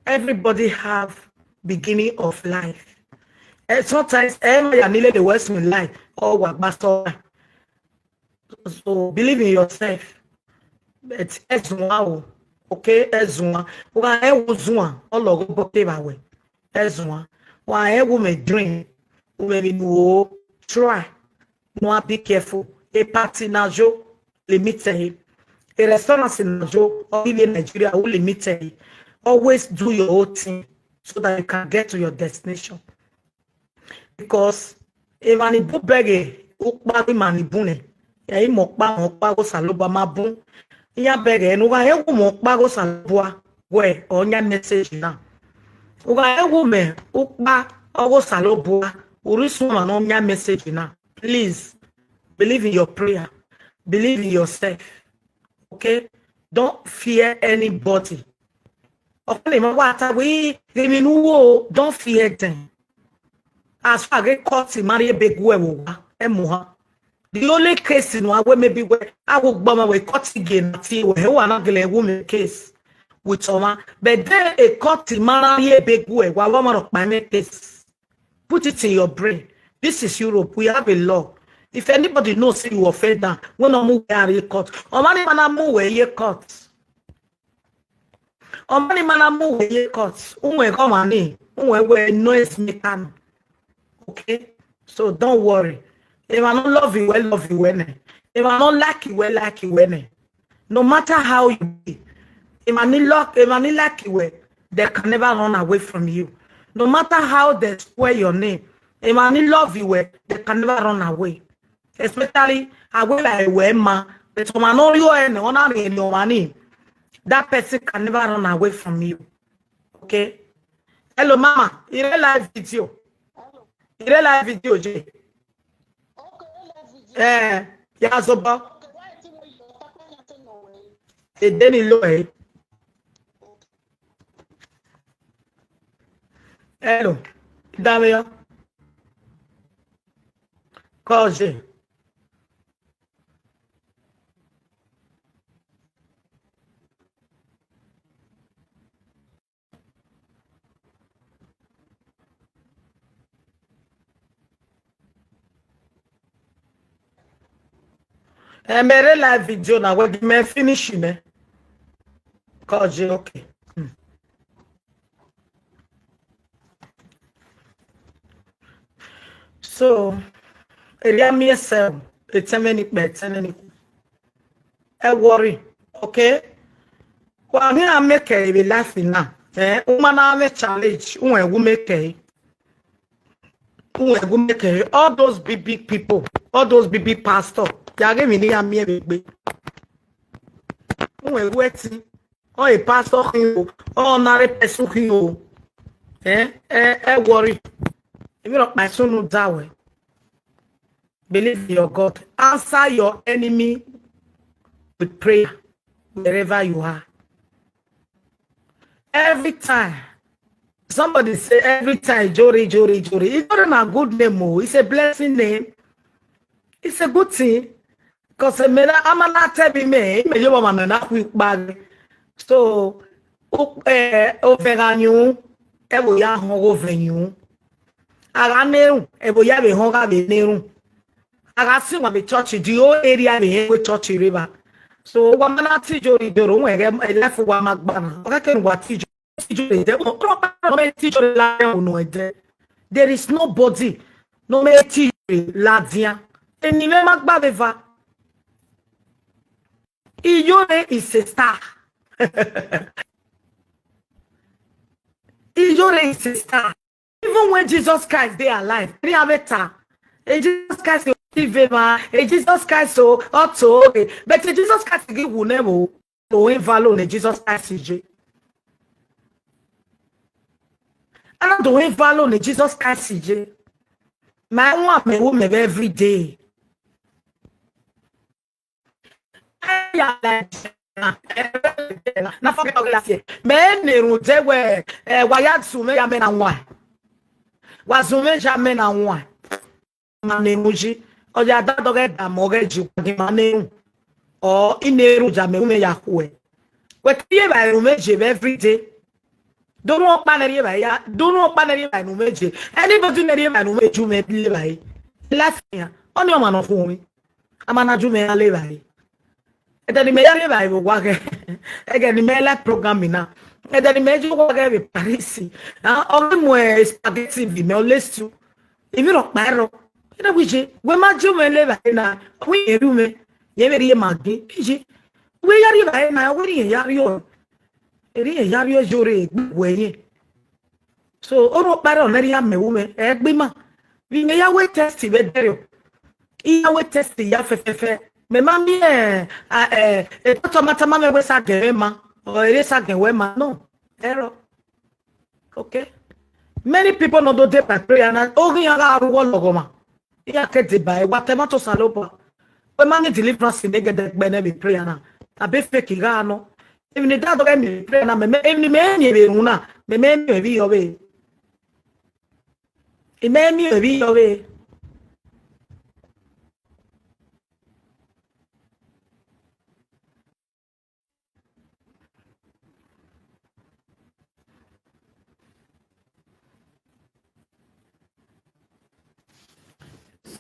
Everybody have beginning of life. And sometimes, eh, I nearly the worst in life. Oh, what pastor? So believe in yourself. But ezua o, okay, ezua. Wa e wo zua, ologo boke ba we. Ezua. Wa e wo me dream, wo me bi nu o, try. No, be careful. A party na jo, limit e. A restaurant na jo, or even Nigeria, who limit e. Always do your own thing so that you can get to your destination. Because if any bu bege ukpa we mani bune, ya imo kpa mo kpa go saloba ma bun. Ya bege no ga e wo mo kpa go saloba we, onya message na. Uga e wo me ukpa ogo saloba, uri suma no nya message na. Please believe in your prayer. Believe in yourself. Okay? Don't fear anybody. Okay, ma wa ta we, they mean wo, don't fear them. As far as cut marry a big way, emuha. The only case in one way maybe where I will bomb away cut again, see where who are not gonna woman case with Oma. But then a cut marry a big way, while woman of my case. Put it in your brain. This is Europe. We have a law. If anybody knows you offend them, when no move where you cut. Or money man move where you cut. Or money man move where you cut. Unwe come on in. Unwe we noise maker. Okay? So don't worry. If I don't love you, well love you when. If I don't like you, well like you when. No matter how you be, if I need luck, if I need like you, well, they can never run away from you. No matter how they swear your name, if I need love you, well, they can never run away. Especially I will like where ma, but when I know you and honor in your money, that person can never run away from you. Okay? Hello, mama. You real live video. You real live video, Jay. Eh, ya zoba. Edeni lo eh. Hello. Dame ya. Call Jay. Eh, mere live video na we me finish me. Cause you okay. Hmm. So, area me sell. It's a many bet and any. I worry. Okay. Well, me I make a be laughing now. Eh, woman I have a challenge. Who will make a Who will make a all those big big people, all those big big pastor. They are giving me a mere big. Who will wait? Or a pastor, or another person. Eh, eh, eh, worry. Èmi rò pé àìsùn ló dá wẹ̀. Believe in your God. Answer your enemy with prayer wherever you are. Every time somebody say, every time, Ijore, Ijore, Ijore. Ijore na good name, oh. It's a blessing name. It's a good thing. Because me na, I'm not telling me, me you want na quick bag. So, o-, eh, overanyu, e wo ya hon overanyu. Ara neru, e wo ya be hon ga be neru. Ara si wa be church, the whole area be he we church river. So, wa mana ti Ijore, Ijore, we get, e left wa magbana. Okay, can wa ti Ijore, Ijore, de, no, no, no, me ti Ijore la, no, no, de. There is nobody, no, me ti Ijore la dia. Eni me magbana va. Ijore is a star. Ijore is a star. Even when Jesus Christ dey alive, he have a star. A Jesus Christ o Ivema, a Jesus Christ o Oto, okay. But a Jesus Christ give who never. Doing value in Jesus Christ Ije. And doing value in Jesus Christ Ije. My one, me woman every day. Na forget of last year. Me neru de we, eh, wa ya zume ya me na wa. Wa zume ya me na wa. Ma neru ji. O ya da doge da mo ge ji wa gi ma neru. O i neru ja me ume ya kwe. We tie ba ru me je every day. Don't want pa na rie ba ya. Don't want pa na rie ba nu me je. Anybody na rie ba nu me ju me le ba. Last year. Oni o ma no fun mi. Ama na ju me ale ba. Ede ni me ya le ba wo wa ke. Ege ni me la program mi na. Ede ni me ju wa ke be Paris. Ah, o mo spaghetti bi me o le stu. Ibi ro pa ro. Ina wi je. We ma ju me le ba na. Wi eru me. Ye me ri ma ge. Ije. We ya ri ba na. We ri ya ri o. Eri ya ri o jore we ye. So, oro pa ro na ri ya me wo me. E gbe ma. Wi me ya we test be dere. I ya we test ya fe fe fe. Me ma mi, eh, a, eh, e to mata ma me we sa ge we ma. O ere sa ge we ma. No. Ero. Okay. Many people no do dey by prayer na. O gi ya ga ru wo logo ma. Ya ke dey by. Wa te ma to salopa. We ma ni deliverance in the get the be prayer na. A be fake ga no. Even the dad of me prayer na me, me, even me, me, me, na. Me, me, me, be your way. It made me be your way.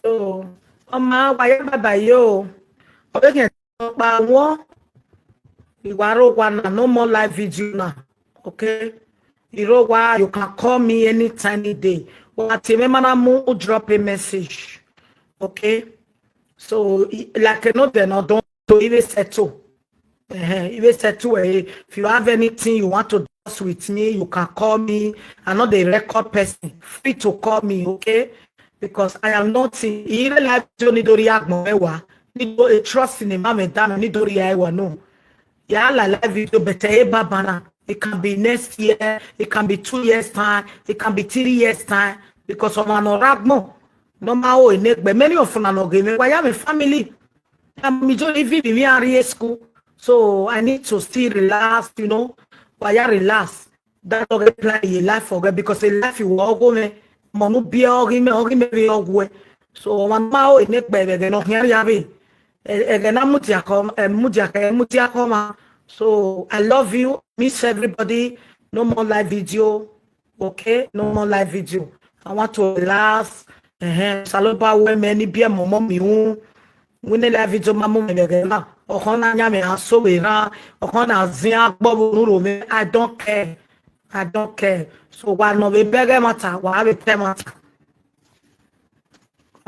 So, ọmọ wa ya bàbá yìí o. Ọbẹ̀ kìí pa wọ́n. Ìwà ro wa na, no more live video na. Okay? Iro wa, you can call me any tiny day. Wa ti me mana mu, u drop a message. Okay? So, i-, like, no, then I don't, to even settle. Uh-huh. Even settle, eh, if you have anything you want to discuss with me, you can call me. I'm not a record person. Free to call me, okay? Because I am not in, even live video ni dori agbon mewa. Ni do a trust in a man, madam, ni dori ewa, no. Ya la live video, but eh, babana. It can be next year, it can be two years time, it can be three years time. Because of an oragmo. No ma o, in egbe, many of una no give me. Why am a family? I'm majority me are school. So I need to still relax, you know. Why I relax? That dog reply ye life for because a life you walk home. Monu be all him, all him be all way. So one ma o, in egbe, no here ya be. Again, I'm mutia come, mutia, mutia come. So I love you, miss everybody. No more live video. Okay, no more live video. I want to relax. Uh-huh. Saloba women, ni bia momo mi un. We ne live video ma mo me gege na. Okon na nya me aso we na. Okon na zin agbo bu nu ro me. I don't care. I don't care. So wa no be bege matter. Wa be pay matter.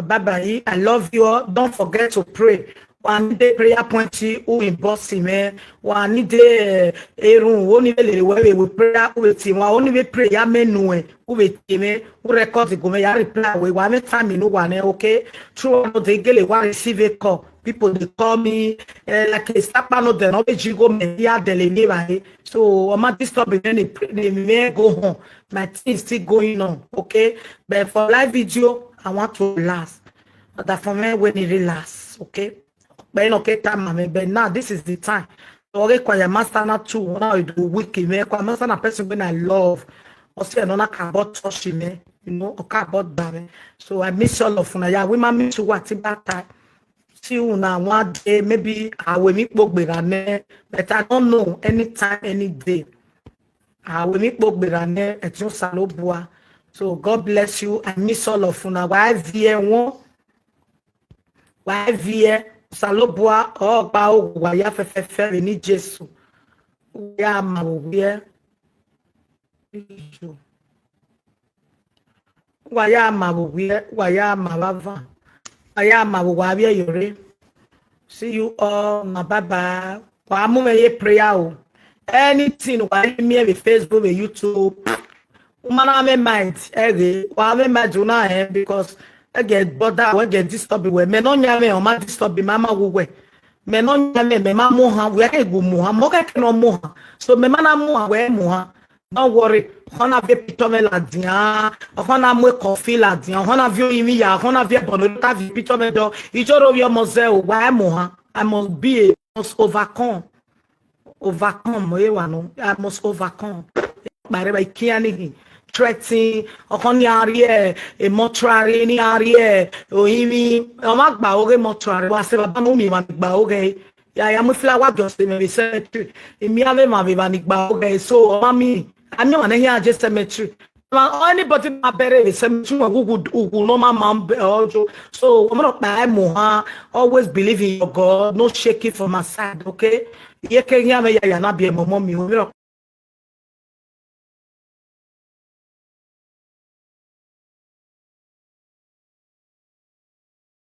Bye bye. I love you all. Don't forget to pray. Wa ni de prayer point who inbox me. Wa ni de, eh, erun wo ni le le we we prayer we ti wa o ni be prayer menu e. Who be ti me, who record the go me ya reply we. Wa me time no wa ne, okay. True no de gele wa receive a call. People dey call me, eh, like a stapa no, dem no be jigo me here, dem dey me right. So, I'm not disturbing any, they may go home. My thing is still going on, okay? But for live video, I want to last. But that for me, when it relax, okay? But you know, okay, time, I mean, but now this is the time. Okay, choir master now too. Now you do week, man. Choir master na person when I love. I say, "No, na kabot touch me, you know, or kabot dame." So I miss all of una. Yeah, we might miss you what about time. See you now one day, maybe I will meet Bogberane, but I don't know anytime, any day. I will meet Bogberane at your Salobua. So God bless you. I miss all of una. Why V M one? Why V M? Salobua, oh, ba, oh, why ya fe, fe, fe, we need Jesus. Yeah, ma, we are. Waya ma wo wie, waya ma bava. Waya ma wo wa wie yore. See you all, ma bye bye. Wa mu me ye prayer o. Anything wa me be Facebook, be YouTube. Umana me mind, ege. Wa me mind una eh, because I get bother, I get disturb we. Me no nya me o ma disturb mama wo we. Me no nya me, me ma mo ha, we ke gu mo ha, mo ke ke no mo ha. So me ma na mo ha, we mo ha. Don't worry. Hona vie picture me la dia. Hona mo coffee la dia. Hona vie imi ya. Hona vie bono ta vie picture me do. Ijoro vie mo ze o wa mo ha. I must be a, must overcome. Overcome. Mo ye wa no. I must overcome. Bare ba ikiani hi. Threatening. Okon ni ari e. E mortuary ni ari e. O imi. O ma gba oge mortuary. Wa se baba mo mi ma gba oge. Ya ya mo feel wa just me cemetery. Imi ave ma be ba ni gba oge. So o ma mi. Ami wa na here just cemetery. Ma anybody ma bere in cemetery wa gugu ugu no ma ma be ojo. So o mo pa mo ha. Always believe in your God. No shake it from my side, okay? Ye ke ya me ya ya na be mo mo mi. O mi ro